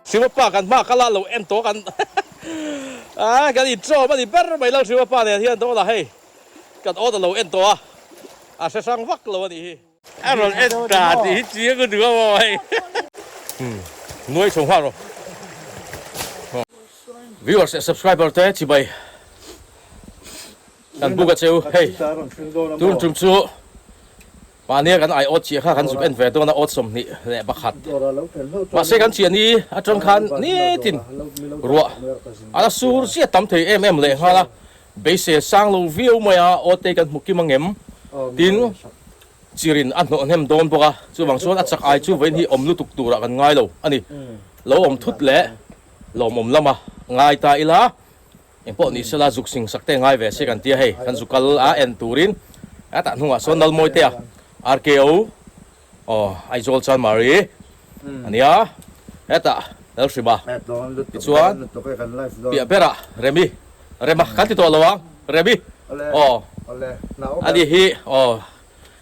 Hriwa pa kan hma kal a lo en tawh kan a kan intawm a ni ber mai lo Hriwa pa nen hian dawn a hei kan awt a lo en tawh a a hre hrang vak lo a nih hi. A rawn en ta tih hi chiang a duh a maw hei. Umm nuai chho nghal rawh. Viewers leh subscriber te chibai kan buk a cheu hei tun tum chu mahnia kan aiawt chiah kha kan zuk en ve dawn a awt 21 mahse kan chiah ni atang khan nitin ruah a la sur chiah tam thei em em leh nghal a beisei a sang lo viau mai a awt te kan hmu kim angem tin chirin a hnawh hnem dawn bawk a chuvang chuan a chak ai chu vawiin hi awm lutuk turah kan ngai lo a ni lo awm thut leh lawmawm lama ngai ta ila. Engpawh ni sela zuk sing sak te ngai ve se kan tia hei kan zu kal a en turin a tah hnungah sawn Nalmawi te a RKO aw Aizawl Chanmari ania hetah Lalhrima tichuan piah berah Remi Rema kan ti tawh lo ang Remi aw ani hi aw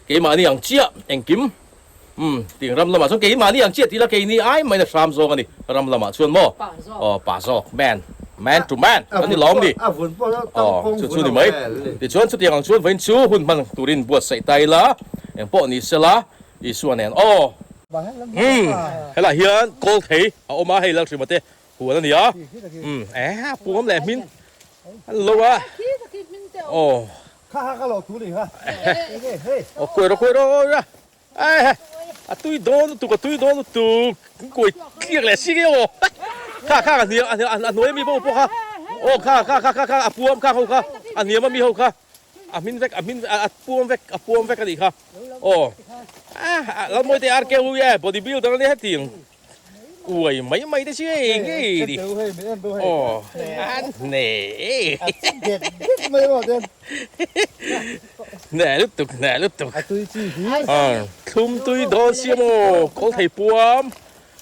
keimahni ang chiah engkim Umm, ting ram lamah chuan keimahni ang chiah tih la keini ai main a hram zawk a ni, ram lamah chuan maw? Aw, pa zawk, man, man to man kan ni lawm ni. Aw, chu chu ni mai. Tichuan chutiang ang chuan vawiin chu hun hman turin buatsaih ta ila, engpawh ni sela, Isua nen aw. Umm, helaiah hian kawl thei a awm a, hei Lalhrima te huan a ni a. Umm, eh, puam leh hmin an lo a. Aw. Kha kha ka lo tu ni kha. Aw kuai rawh kuai rawh aw eh a tui dawn lutuk a tui dawn lutuk kuai tliak leh si nge aw kha kha a hniam a hnuai ami pawh kha aw kha kha kha kha kha a puam kha ho kha a hniam ami ho kha a hmin vek a hmin a puam vek a puam vek a nih kha aw a lalmawi te RK hu e body builder a nia hetiang Uai mai mai te chu ei ngei ni. Aw an hne e. Hne lutuk hne lutuk. Thlum tui dawn sia maw kawl thei puam.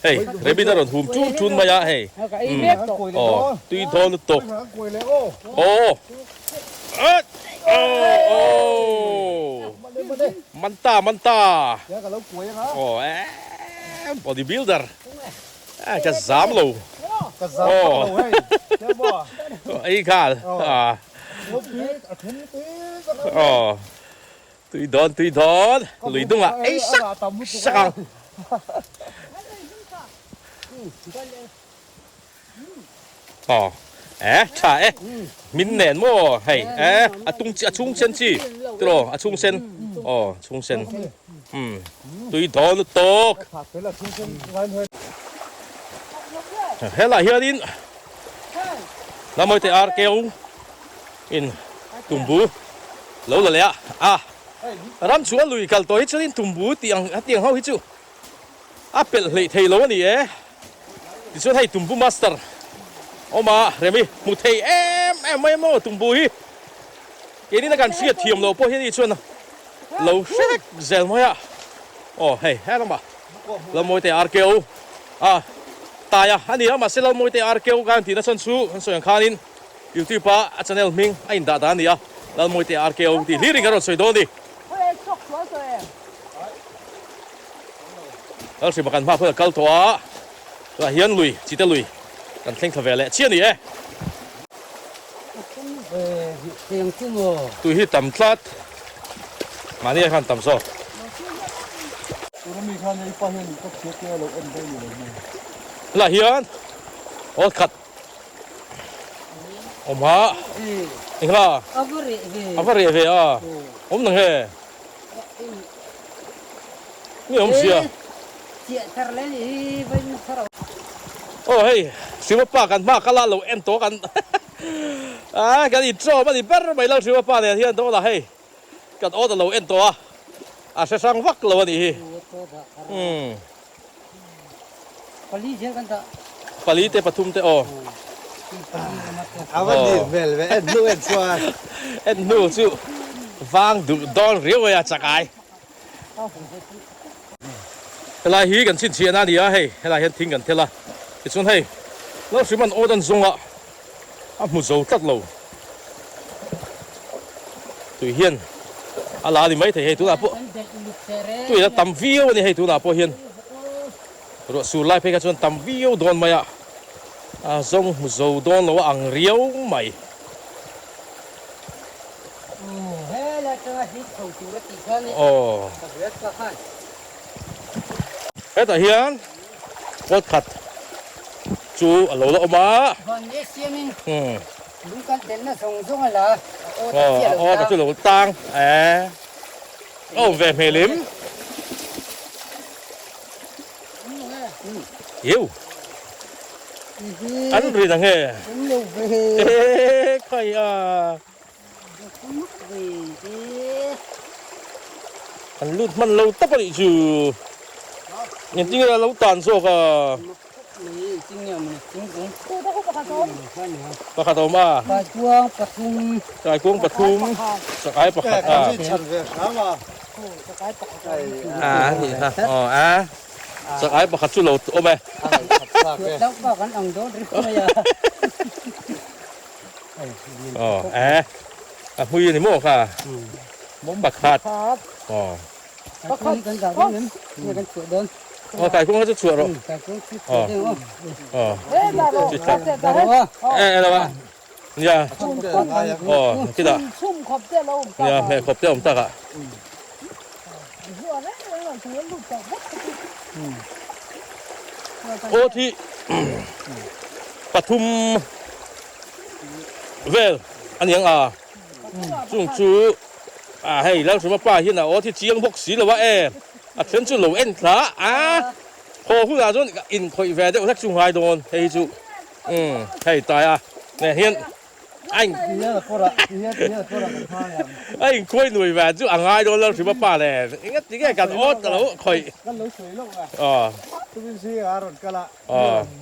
Hei Rebin a rawn hum chun chun mai a hei. Aw tui dawn lutuk. Aw aw man ta man ta. Aw e. Body builder a ka zam lo aw ei khal a aw tui dawn tui dawn lui dungah ei sak sak ang Aw eh tha e min nen maw hei eh a tung chi a chhung sen chi tiraw a chhung sen aw chhung sen umm tui dawn lutuk helaiah hianin Lamawite RKO in tumbu lo la leh a a ram chhuah lui kal tawh hi chuanin tumbu tih ang hetiang ho hi chu A pelh hleih thei lo a ni e. Tichuan hei tumbu master awm a, Remi hmu thei em em mai maw tumbu hi. Keinin a kan hriat thiam loh pawh hi ani chuan lo hre vek zel mai a. Aw hei he lamah Lalmawite RKO a tai a a ni a, mahse Lalmawite RKO kan tihna chhan chu kan sawi ang khanin YouTube a a channel hming a indah dan a ni a, Lalmawite RKO tih hlirin kan rawn sawi dawn a ni. Lalhrima kan hma khawn a kal tawh a, tunah hian lui, Chite lui kan thleng thla ve leh chiah a ni e. Tui hi tam tlat, mahni ah khan tam zawk. Helaiah hian awl khat awm a, engla a va reh ve a, awm nang he. Ni awm sia. Aw hei Hriwa pa kan hma kal a lo en tawh kan a kan intawm a ni ber mai lo Hriwa pa nen hian dawn a hei kan awt a lo en tawh a a hre hrang vak lo a nih hi umm pali te pathum te aw en hnu chu vang duh dawn riau mai a chakai Helai hi kan chhinchhiahna a ni a, hei helai hian thing kan thel a, tichuan hei Lalhriman awt an zawng a, a hmu zo tlat lo. Tui hian a la a ni maithei hei tunah pawh tui a tam viau a ni hei tunah pawh hian ruah sur lai phei kha chuan tam viau dawn mai a. A zawng hmu zo dawn lo a ang riau mai. Aw. Hetah hian pot khat chu a lo la awm a. Aw a aw ta chu lo tang e. A awm ve hmel em? Iu. An rin ang e. E khai a. An lut hman lo tap a nih chu. Engtin nge a lo tan zawk a. Pakhat a awm a. Kaikuang pathum. Chakai pakhat a. A nih kha aw a chakai pakhat chu lo awm e. Aw e a hmui a ni maw kha pakhat aw aw kaikuang kha chu chhuah rawh aw aw e e lo a. Nia, aw khitah nia hmeh khawp te a awm tak ah. Aw thi pathum vel a ni ang a, chung chu ah hei Lalhrima pa hian a aw thi chiang bawk si lo a e, a then chu lo en thla a, haw hunah chuan inkhawih ve deuh hlek chu ngai dawn hei hi chu. Umm hei tai a nen hian a in a inkhuai nui ve chu a ngai dawn lo hrim a pa nen enga ti nge kan awt a lo khawih kan lo sawi lawk a aw tumin zing a rawn kal a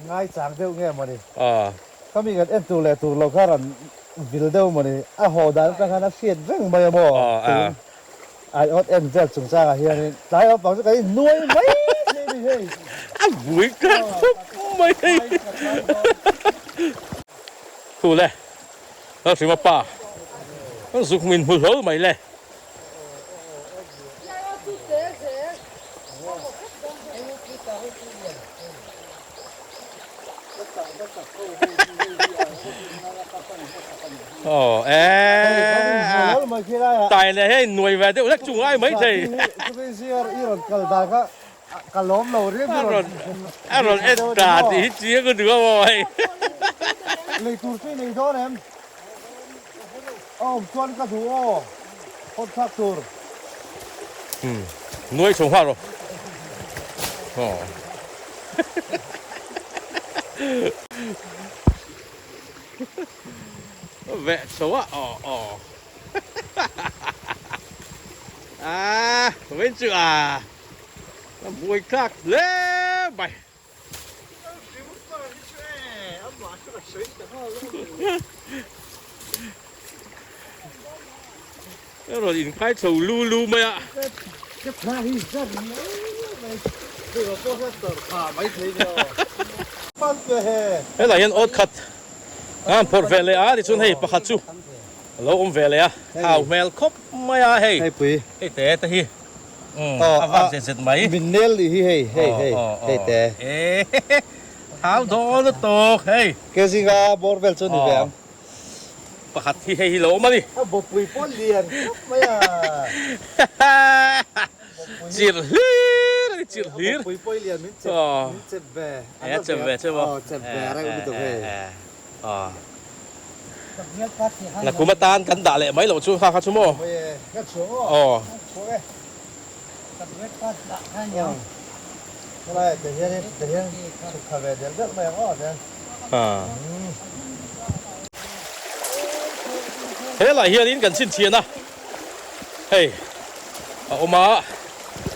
ngai chang deuh nge mawni aw ka mi kan en tur leh tur lo kha rawn vil deuh mawni a haw dan atang khan a hriat reng mai a maw tun ai awt en vel chungchangah hianin tlai naupang chu kan innuai mai thei a ni hei. A vui kher khawp mai hei. Thu le, Lalhrima pa, kan zuk min hmu hlawl mai le. Aw e tai leh hei nuai ve deuh hlek chu ngai mai thei. A rawn en ta tih hi chiang a duh a maw hei. Nuai chho nghal rawh. Aw. Veh chho a aw aw. A vawiin chu a a buai thlak hle mai. A rawn inkhai chho lu lu mai a. Helai hian awt khat a han phawrh ve leh a tichuan hei pakhat chu a lo awm ve leh a thau hmel khawp mai a hei hei te te hi a vak zet zet mai. Min nel nih hi hei hei hei hei te. Thau dawn lutuk hei. Kezinga bawr vel chu ni ve ang. Pakhat hi hei hi lo awm a ni. A bawpui pawh lian khawp mai a. Chirh hlir a ni chirh hlir. A bawpui pawh lian min chep min chep ve. A chep ve chep a. Aw chep ve reuh lutuk hei. Nakum atan kan dah leh mai loh chu kha kha chu maw. Ka chhuang aw. Aw. Chhuang e. Helai te hian te hian chhuk kha ve del del mai ang aw ten. Helai hianin kan chhinchhian a, hei a awm a,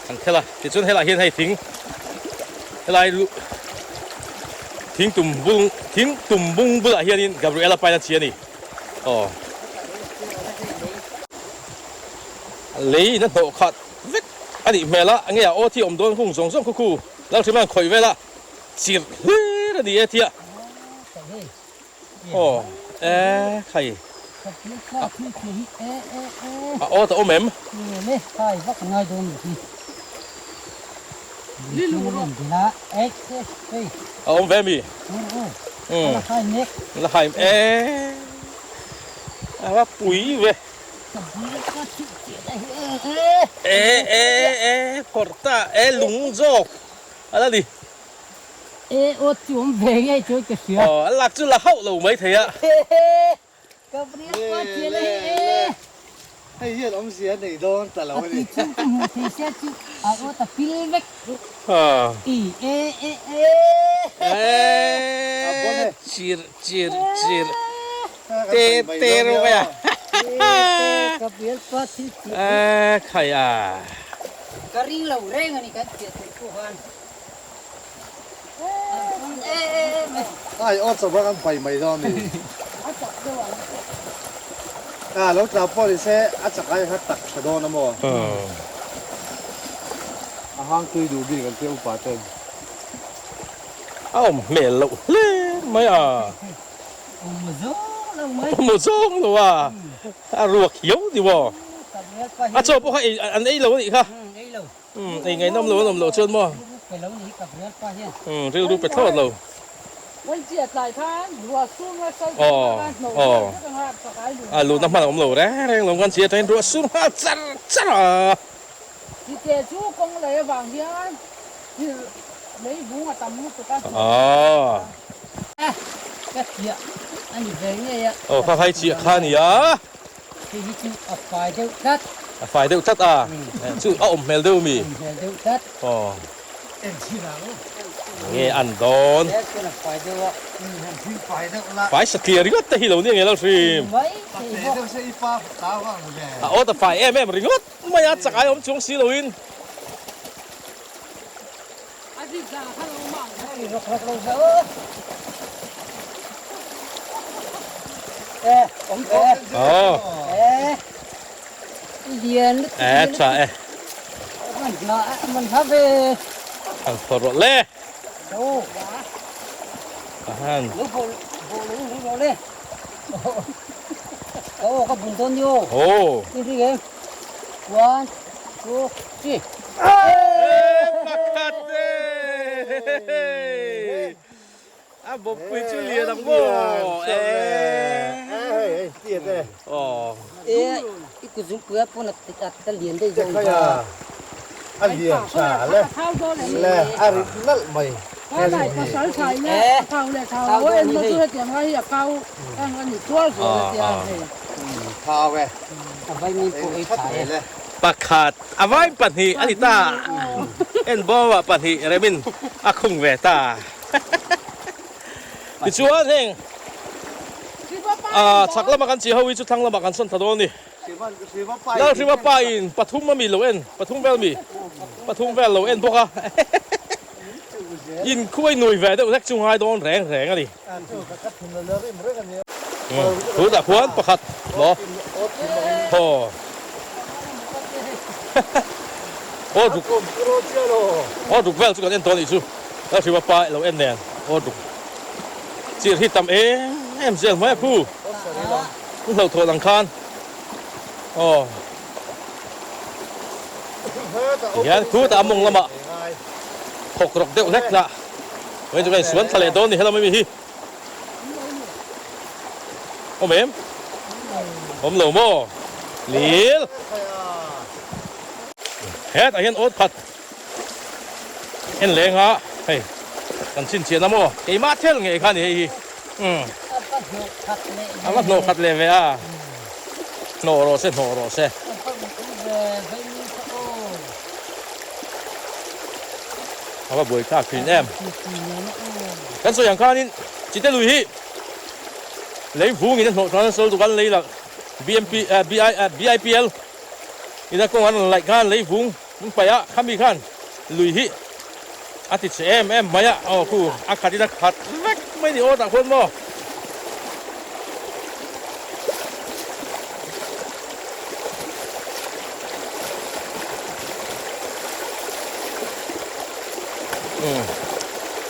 kan khel a, tichuan helai hian hei thing helai lu thing tum bung thing tum bung bulah hianin Gabriela paina chi a ni aw lei in a hnawh khat vek a nih hmel a, enge a aw thi awm dawn hung zawng zawng khu khu Lalhrim a han khawih vel a. Chirh hlir a ni e tia. Aw e khai. A aw ta awm em? A awm ve mi? A la hai mek. A la hai e. A va pui ve. Ka bul ka chhuk chiah daih e. E e e phawrh ta e lung zawk a la ni. E aw chu awm ve ngei chuan ka hria. Aw a lak chu la hauh lo mai thei a. Ka briat pa chiah daih e. Hei hian awmzia a nei dawn ta lo a ni. A ti chung ka hmuh thei sia chu a aw ta pil vek. I e e e. E chir chir chir te te ro mai a. Ka bialpa thil tih chu. E khai a. Ka ring lo reng a ni kan chiah theih pawh khan. Ai aw chawp a kan pai mai dawn a ni. A lo tla pawh ni se a chak ai kha tak tha dawn a maw? A hang tui duh bik an tia upa ten. A awm hmel loh hle mai a. Awm zawng lo mai. Awm zawng lo a. A ruak hiau ni maw? A chaw pawh kha an ei lo a nih kha. Ei lo. Umm ei ngaihnawm lo an awm loh chuan maw? Rilru pe lo ni ka bial pa hian. Umm rilru pe thlawt lo. Aw aw a luhna hman a awm lo reng reng lo kan chhi atangin ruah sur nghal char char a. Aw. Ka chiah a ni ve ngei a. Aw kha khai chiah kha a nia. Hei hi chu a fai deuh tlat. A fai deuh tlat a, chu a awm hmel deuh mi? Awm hmel deuh tlat. Aw. Nge an dawn? He chuan a fai deuh a. Fai satliah ringawt te hi lo nia nge lo hrim. Mai thei bawk. A awt a fai em em ringawt mai a, chak ai awm chuang si loin. E tha e. Ang phawrh rawh le. Ahan. Aw. One, two, three. Pakhat e! A bawppui chu lian ang maw? E, i ku zungpui a pawn a ta lian daih zawk ang. A lian tha le, le a rit nalh mai. Thau e. Pakhat a vai pahnih a ni ta. En bawmah pahnih remin a khung ve ta. Tichuan heng chhak lama kan chi ho hi chu thlang lamah kan sawn thla dawn a ni. Lalhrima pa in pathum a mi lo en, pathum vel mi, pathum vel lo en bawk a. In khuai nui ve deuh hlek chu ngai dawn reng reng a ni. Tunah khuan pakhat maw? Haw. Aw duk. Aw duk vel chu kan en tawh anih chu. Lalhrima pa lo en nen aw duk. Chirh hi tam em em zel mai a phu. Pu hlauhthawn ang khan aw tihian khutah a mawng lamah thawk rawk deuh hlek lah vawiin chu ka insuan thla leh dawn ni helama mi hi awm em awm lo maw lil hetah hian awt khat en leng a hei kan chhinchhiah na maw keimah thel ngei kha a ni hei hi umm a va hnawh khat leh ve a hnawh rawh se hnawh rawh se a va buai thlak thin em kan sawi ang khanin chite lui hi lei vungin a hnawh chuan sawl dukan lei lah BMP BI BIPL ina kawng an rawn laih khan lei vung Hmun paih ah khami khan lui hi a ti chhe em em mai a, aw khu a khat in a khat vek mai ni aw tah khuan maw. Umm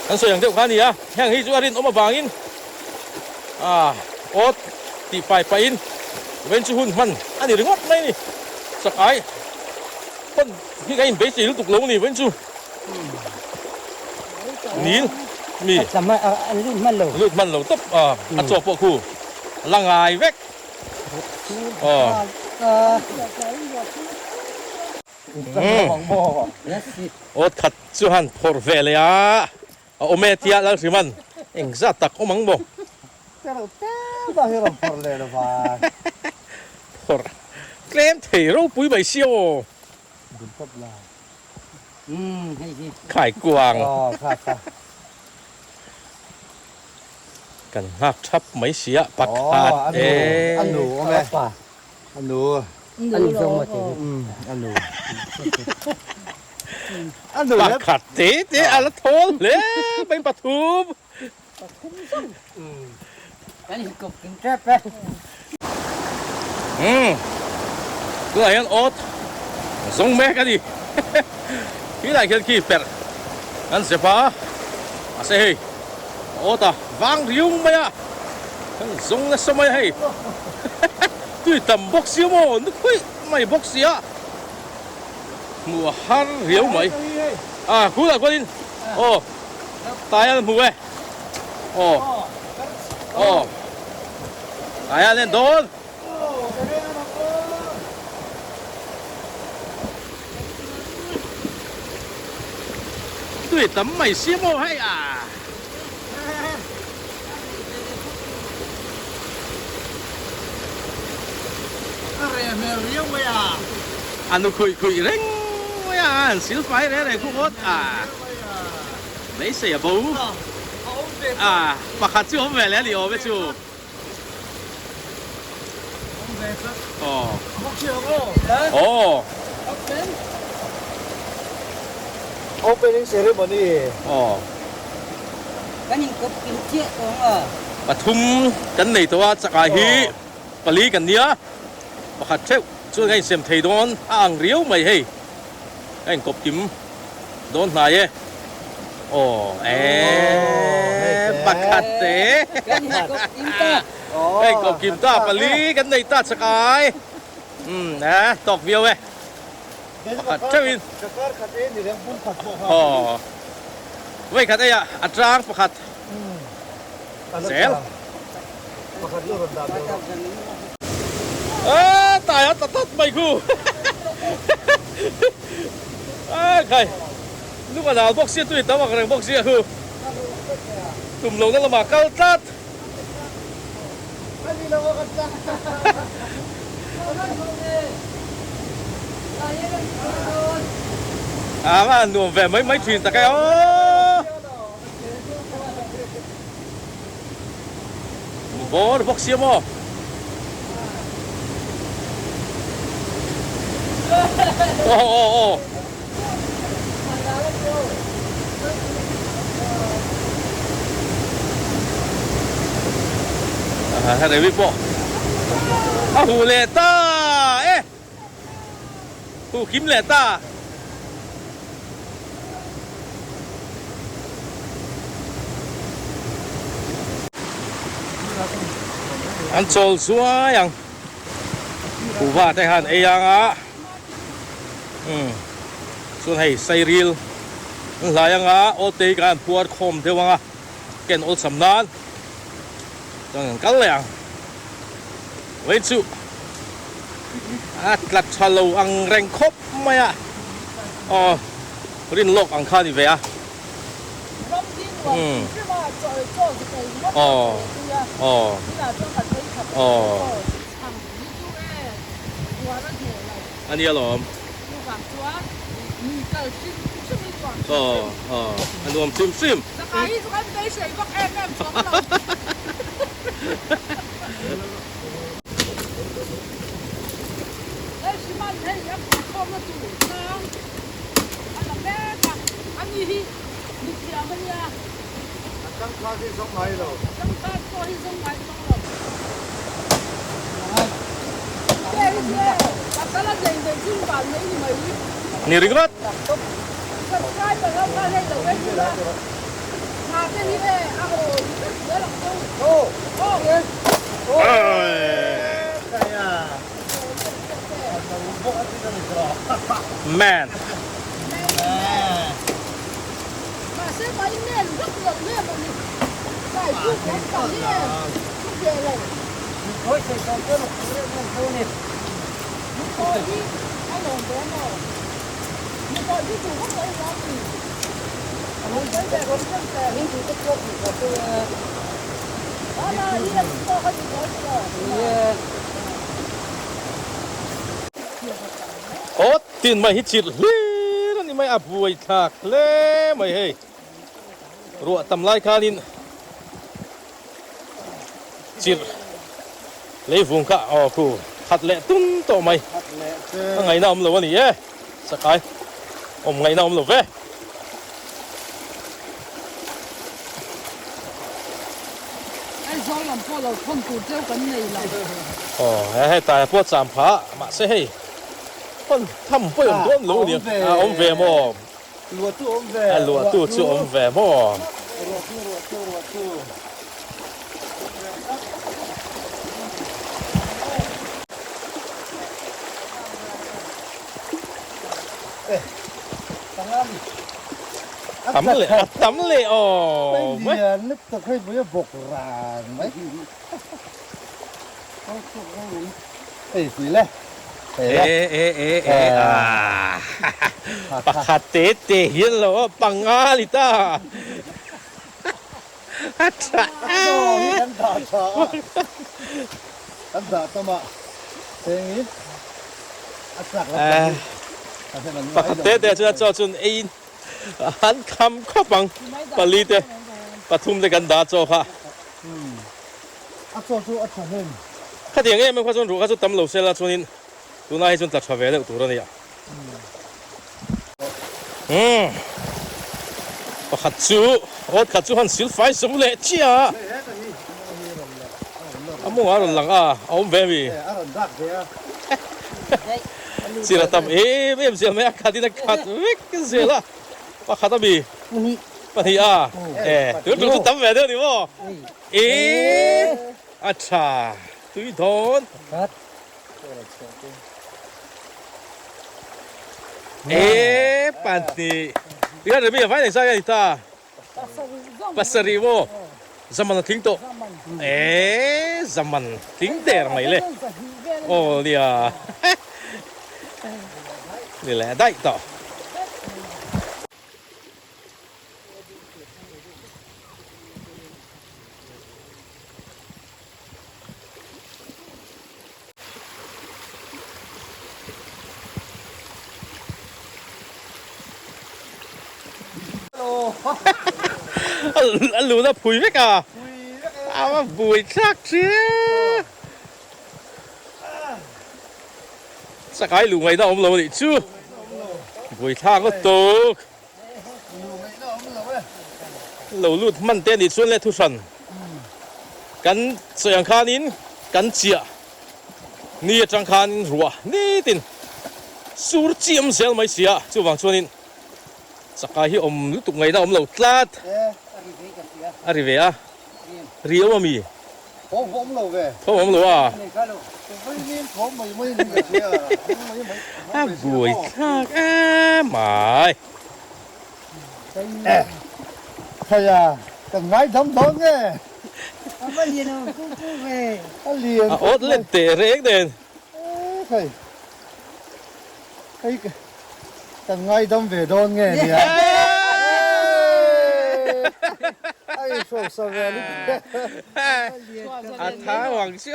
kan sawi ang deuh kha a ni a, heng hi chu a rinawm avangin ah awt tih fai pahin vawiin chu hun hman a ni ringawt mai a ni chak ai. Pawn hi ka inbeisei lutuk lo ni vawiin chu nil. Mi. A tla a an lut hman lo. Lut hman lo tawp a, a chaw pawh khu a la ngai vek. Aw. Awt khat chu han phawrh ve leh a, a awm e tia Lalhriman engzat tak awm ang maw? Phawrh tlem thei ropui mai sia aw. Khaikuang kan nghak thap mai sia pakhat e. Pakhat te te a la thawl hle mai pathum. Umm tunah hian awt zawng mek a ni khilai khian khi perh an zep a mahse hei awt a vang riau mai a kan zawng nasa mai a hei tui tam bawk sia maw nu khuih mai bawk sia hmuh a har riau mai a khulah khuanin aw. Tai an hmu e. Aw. Aw. Tai an en dawn. Tui tam mai sia maw hei a. A reh hmel riau mai a. A nu khuih khuih reng mai a, an sil fai reh reh khu ngawt a. Beisei a bo a, pakhat chu awm ve leh a ni awm e chu. Aw. Aw. Opening ceremony. Aw. Kan inkawp kim chiah tawng a. Pathum kan nei tawh a, chakah hi pali kan nia, pakhat theuh chuan kan insem thei dawn a ang riau mai hei, ka inkawp kim. Dawn hnai e. Aw e pakhat te. Hei kawp kim ta pali kan nei ta chakai. Umm e tawk viau e. Pakhat theuhin. Aw vei khat eiah a tlang pakhat zel. A tai a tla tlat mai khu. A khai lung a nal bawk sia tui tam ang reng bawk sia khu tum lohna lamah kal tlat. A va han nuam ve mai mai thin tak e aw. Bawr bawk sia maw? Aw aw aw. Ah rewi pawh a huh leh ta e. Huh kim leh ta. An chawl zuai ang. Kuhva te khan ei ang a. Umm. Chuan hei sairil an hlai ang a, aw te hi khan an puar khawm deuh ang a. Ken awlsam nan chuan kan kal leh ang. Vawiin chu a tla tha lo ang reng khawp mai a. Aw rin lawk ang kha a ni ve a. Umm aw aw aw a nia lawm. Aw aw a nuam hrim hrim. Ni ringawt. Man. Aw tin mai hi chirh hlir a ni mai a buai thlak hle mai hei ruah tam lai khanin chirh leivung kha aw khu khat leh tum tawh mai a ngaihna awm lo a ni e sakai awm ngaihna awm lo ve. Aizawl lam pawh lo thawn tur cheu kan nei lo. Aw he hetah pawh cham pha mahse hei pawn tham pawh awm dawn lo a nia a awm ve maw? Luah chu awm ve. A luah tu chu awm ve maw? Ruah chu ruah chu ruah chu. Tam leh a tam leh aw mai. Lian lutuk hei pui a bawk ran mai. Hei pui le. E e e e a pakhat te te hian lo a panga ni ta. A tha e. Kan dah tha a. Kan dah tam a. Chengin a chak la tam. Pakhat te te chuan chaw chun eiin an kham khawp ang pali te pathum te kan dah chaw kha. A chaw chu a tha hnem. Khatiang em em kha chuan ruah kha chu tam lo sela chuanin tunah hi chuan tla tha ve deuh tur a nia. Umm pakhat chu awt khat chu han sil fai zo leh chiah a. A mawngah a rawn lang a, a awm ve mi. Chira tam em em zel mai a khat in a khat vek zel a pakhat a mi pahnih a e tun tum chu tam ve deuh ni maw e a tha tui dawn e pahnih tikhan remi a vai nei zai a ni ta. Pasarih maw? Zaman a tling tawh. Eee zaman tling der mai le. Aw nia. Ni leh daih tawh. A lun a phui vek a, a buai thlak ṭhia. Chakai luh ngaihna awm lo a nih chu, buai thlak lutuk. Lo lut hman te anih chuan le thuhran kan sawi ang khanin kan chiah ni atang khanin ruah nitin sur chiam zel mai si a, chuvang chuanin chakai hi awm lutuk ngaihna awm lo tlat a ri ve a, ri awm ami? Thawm awm lo ve. Thawm awm lo a. A buai thlak em mai. Thei a, kan ngaidam dawn nge? A va lian awm ku ku ve. A lian. A awt let teh reng nen. Thei. Hei kan ngaidam ve dawn nge nia. Ai hrosa ve lutuk e. A tha vang chu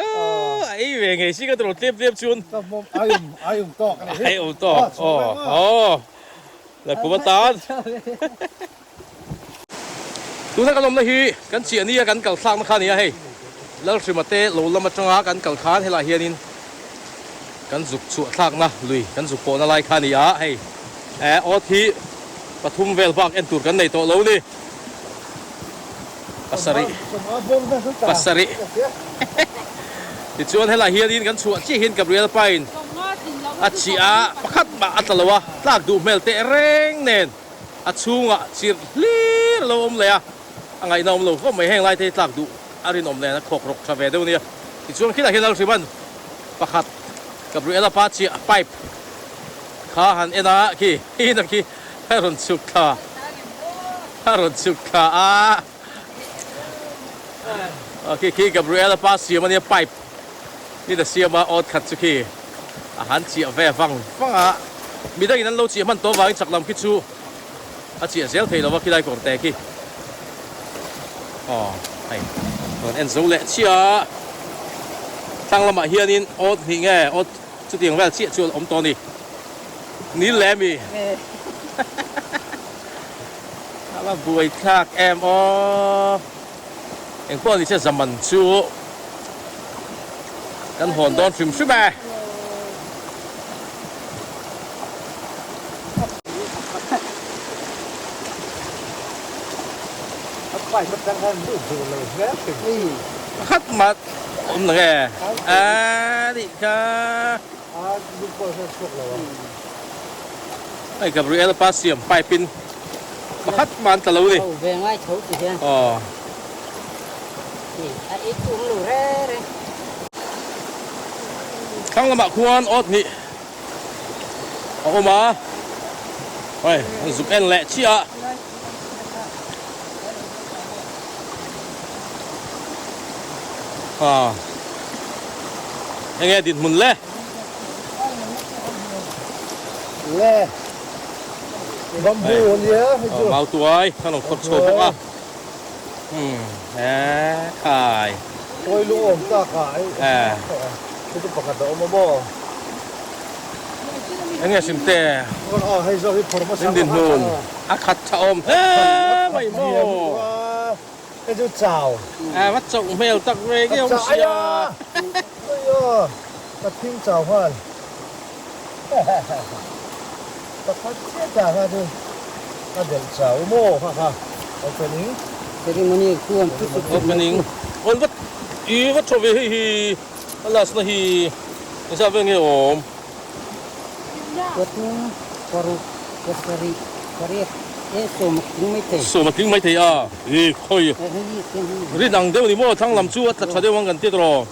a ei ve ngei si ka tawrh tlem tlem chuan. Ka hmawm ai um ai um tawk a ni hi. Ai um tawk aw aw la kum atan. Tuna kan awmna hi kan chiah nia kan kal thlakna kha a ni a hei Lalhrima te lo lam atanga kan kal khan helaiah hianin kan zuk chhuah thlakna lui kan zuk pawhna lai kha a ni a hei eh awt hi pathum vel bak en tur kan nei tawh lo ni pasarih pasarih tichuan helaiah hianin kan chhuah chiah hian Gabriel Pine a chhiah a pakhat mah a tla lo a tlak duh hmel teh reng nen. A chhungah chirh hlir a lo awm leh a, a ngaihna awm lo khawp mai. Heng lai te hi tlak duh a rinawm nen a khawk rawk tha ve deuh nia. Tichuan khilaiah hian Lalhriman pakhat Gabriela pa chiah pipe kha han en a, khi hina khi a rawn chhuk thla. A rawn chhuk thla a. Aw khi khi Gabriela pa siam ania pipe in a siam a awt khat chu khi a han chiah ve vang vang a. Midangin an lo chiah hman tawh vangin chak lam khi chu a chiah zel thei lo va khilai kawr te khi. Aw hei rawn en zo leh chiah a. Thlang lamah hianin awt hnih nge awt chutiang vel chiah chu a awm tawh a ni. Nil leh ami? A la buai thlak em aw. Engpawh ni se zaman chu kan hawn dawn hrim hrim e. Pakhat mah awm lo nge? A nih kha. Hei Gabriel pa siam pipe in pakhat mah an tla lo ni. Ho ve ngai tho ti hian. Aw. Ni a it um lo re re. Thlang lamah khuan awt hnih a awm a. Hei an zuk en leh chiah a. A enge dinhmun le? Le bamboo a nia hei chu. Mau tuai a rawn khawt chho bawk a. Umm he khai. Kawi lung awm tak a hei hei chu pakhat a awm a maw. Enge hrim te? Aw hei zawk hi phawrh hmasa. In dinhmun a khat tha awm hle mai maw. Hei chu chau. A va chauh hmel tak ve nge awm sia. Aia ka thing chau nghal. Pakhat chiah ta kha chu ka delh chau maw kha kha opening. Ceremony khu an thu chuk chuk mai chu. Opening on vat i va thaw ve hei hi a last na hi engzah vel nge awm. Pathum paruk pasarih pariat e sawm a tling mai thei. Sawm a tling mai thei a i khawi rin ang deuh ni maw thlang lam chu a tla tha deuh ang kan ti tawh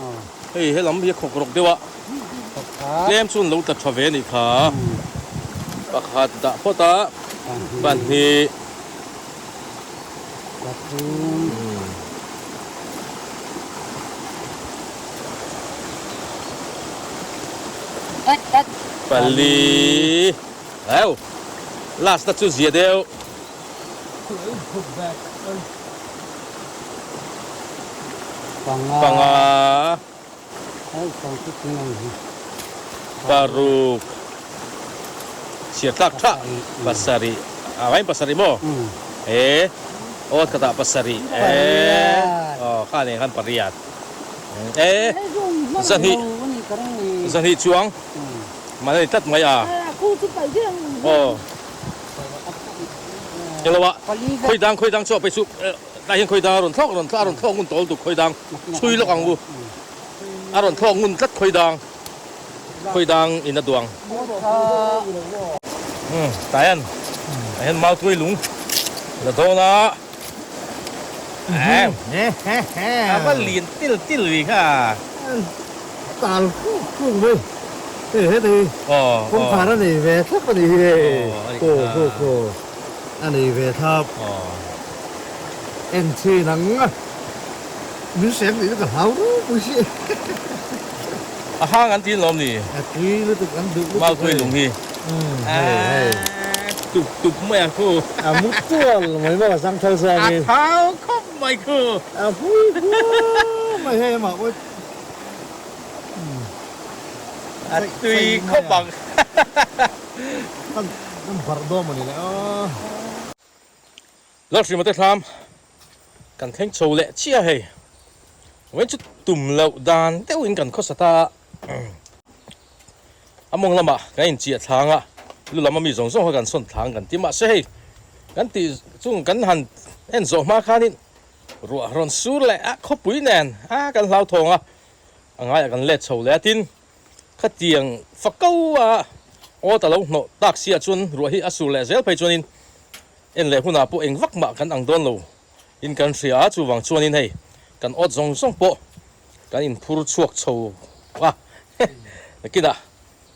hei he lam hi a khawk rawk deuh a tlem chu an lo tla tha ve a nih kha pakhat dah phawt a pahnih. Pathum. Pali. Au. Last na chu zia deuh. Panga. Panga. Paruk. Chhiar tlak tha. Pasarih. A vain pasarih maw? E. Aw khatah pasarih. E. Aw kha nen khan pariat. E. Zahnih. Zahnih chuang. Mahni a ni tlat mai a. Aw. Englo ah. Khawi dang khawi dang chu a pei chu. Tah hian khawi dang a rawn thlawk rawn a rawn thlawk ngun tawl tuk khawi dang chhui lawk ang u a rawn thlawk ngun tlat khawi dang khawi dang in a duang umm tah hian tah hian mau tuai lung la dawn a em a va lian til til vi kha tal kuk kuk mai hei heti kawngkhar a nei ve thlap a ni hi hei ko ko ko. A nei ve thap. En chin ang a. Min hrem nih chu ka hlau ropui si. A hang an tin lawm ni. A tui lutuk an duh lutuk. Mau tui lung hi. Hei hei. Tup tup mai a khu. A mut tual mai maw a zang thal zawng in. A thau khawp mai khu. A pui khawp mai hei amah pawh. A tui khawp ang. Kan barh dawn mawni le aw. Lalhrimate thlam kan thleng chho leh chiah hei. Vawiin chu tum loh dan deuhin kan khawsa ta a. A mawng lamah kan inchiah thlang a, lu lam ami zawng zawng kha kan sawn thlang kan ti. Mahse hei kan tih chung kan han en zawh hma khanin ruah rawn sur leh a khawpui nen a kan hlauthawng a, a ngaiah kan let chho leh a tin. Khatiang fako a awt a lo hnawh tak si ah chuan ruah hi a sur leh zel phei chuanin en leh hunah pawh eng vak mah kan ang dawn lo in kan hria a, chuvang chuanin hei kan awt zawng zawng pawh kan inphur chhuak chho a, nakinah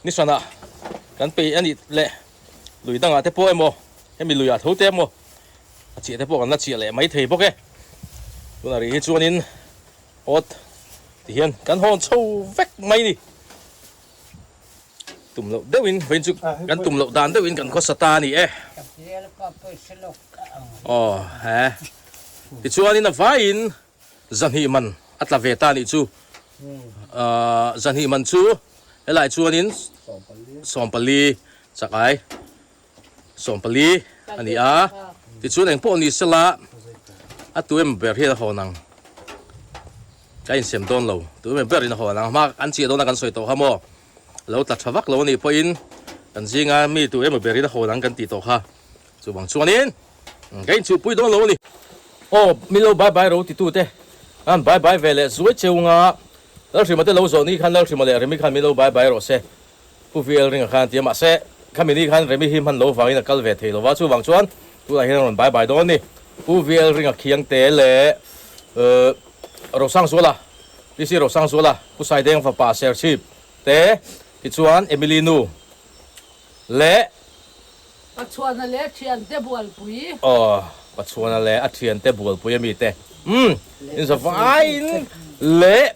ni hranah kan peih a nih leh lui dangah te pawh emaw hemi luiah tho te emaw. A chiah te pawh kan la chiah leh mai thei bawk e. Tunah rih hi chuanin awt ti hian kan hawn chho vek mai ni. Tum loh deuhin vawiin chu kan tum loh dan deuhin kan khawsa ta a ni e. Aw he. Tichuanin a vaiin zahnih man a tla ve ta a nih chu. Zahnih man chu helaiah chuanin 14 chakai. 14 a ni a, tichuan eng pawh ni sela a tu em ber hian a hawn ang, ka insem dawn lo, tu em ber in a hawn ang, hma an chiah dawn a kan sawi tawh kha maw, lo tla tha vak lo a nih pawhin kan zinga mi tu emaw ber in a hawn ang kan tih tawh kha, chuvang chuanin ka inchhuhpui dawn lo a ni. Aw min lo bye bye ro titu te an bye bye ve leh zuai cheu nga, Lalhrima te lo zawh ni khan Lalhrima leh Remi khan min lo bye bye rawh se. Pu VL ringa khan a ti a, mahse khami ni khan Remi hi hman lo vangin a kal ve thei lo va, chuvang chuan tunah hian a rawn bai bai dawn a ni. Pu VL ringa Khiangte leh Rosangzuala, PC Rosangzuala, Pu Saideng fapa Serchhip te, tichuan Emily nu leh. Pachuana leh a thiante bualpui. Aw, Pachuana leh a thiante bualpui ami te. Umm, inzavaiin leh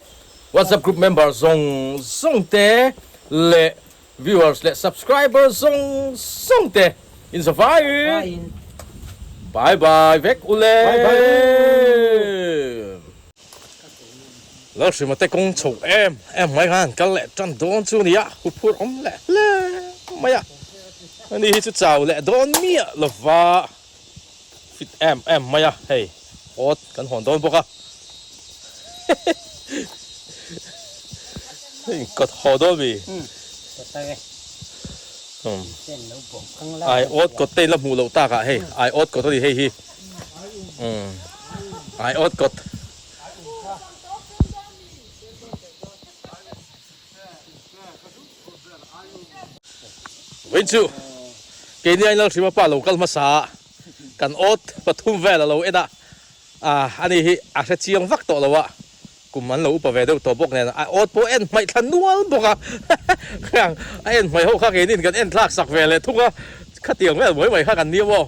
WhatsApp group member zawng zawng te leh viewers leh subscriber zawng zawng te inzavaiin bye bye vek u le. Lalhrima te kawng chho em em mai khan kal leh tan dawn chu nia huphur awm leh hle mai a, ani hi chu chau leh dawn miah lova fit em em mai a hei awt kan hawn dawn bawk a hei kawt haw dawn mi ai awt kawt te in la hmuh loh tak ah hei ai awt kawt a ni hei hi ai awt kawt. Vawiin chu keini ain Lalhrima pa lo kal hmasa a, kan awt pathum vel a lo en a, ani hi a hre chiang vak tawh lo a, kum an lo upa ve deuh tawh bawk nen a awt pawh en hmaih thla nual bawk a, khang a en hmaih ho kha keini kan en thlak sak ve leh thung a, khatiang vel mai mai kha kan ni maw.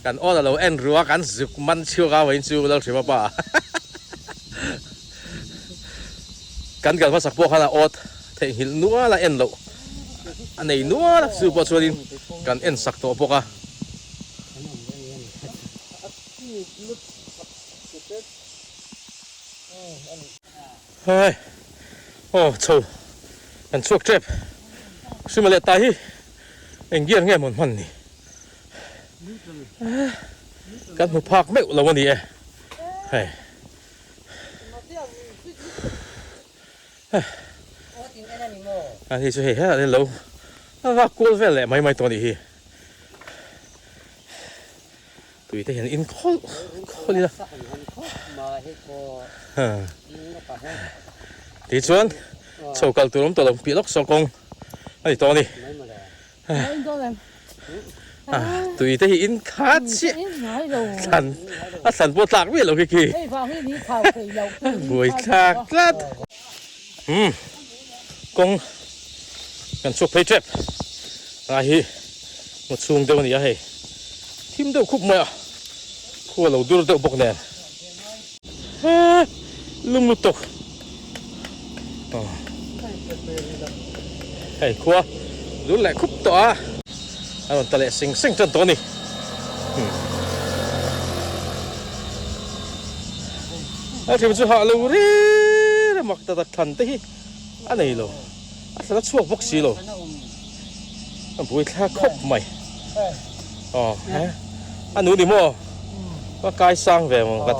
Kan awn a lo en ru a, kan zuk man chhuak a vawiin chu Lalhrima pa kan kal hmasak pawh khan a awt theihnghilh nual a en loh a nei nual a chu pawh chuanin kan en sak tawh bawk a. Hei aw chho kan chhuak tep Hrima leh tai hi. Eng gear nge mawn hman ni? Kan hmu phak meuh lo a ni e. Hei. A ni chu hei helai hian lo a vak kual vel leh mai mai tawh a nih hi. Tui te hian in khawlh khawlh ila. Tichuan chho kal tur awm tawh lo piah lawk saw kawng a ni tawh a ni. Tui te hi in khat chiah thlan a thlan pawh tlak miah lo khi khi. Buai thlak tlat. Umm kawng kan chhuak phei tep a hi ngaw chhung deuh a ni a hei thim deuh khup mai a khua lo dur deuh bawk nen he lung lutuk hei khua dur leh khup tawh a a rawn ta leh seng seng tan tawh a ni. A hrim chu hah lo rer a mak ta tak thlan te hi a nei lo a thlan a chhuak bawk si lo a buai thlak khawp mai aw he a nu ni maw a kai sang ve maw vat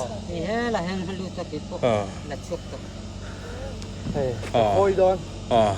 aw.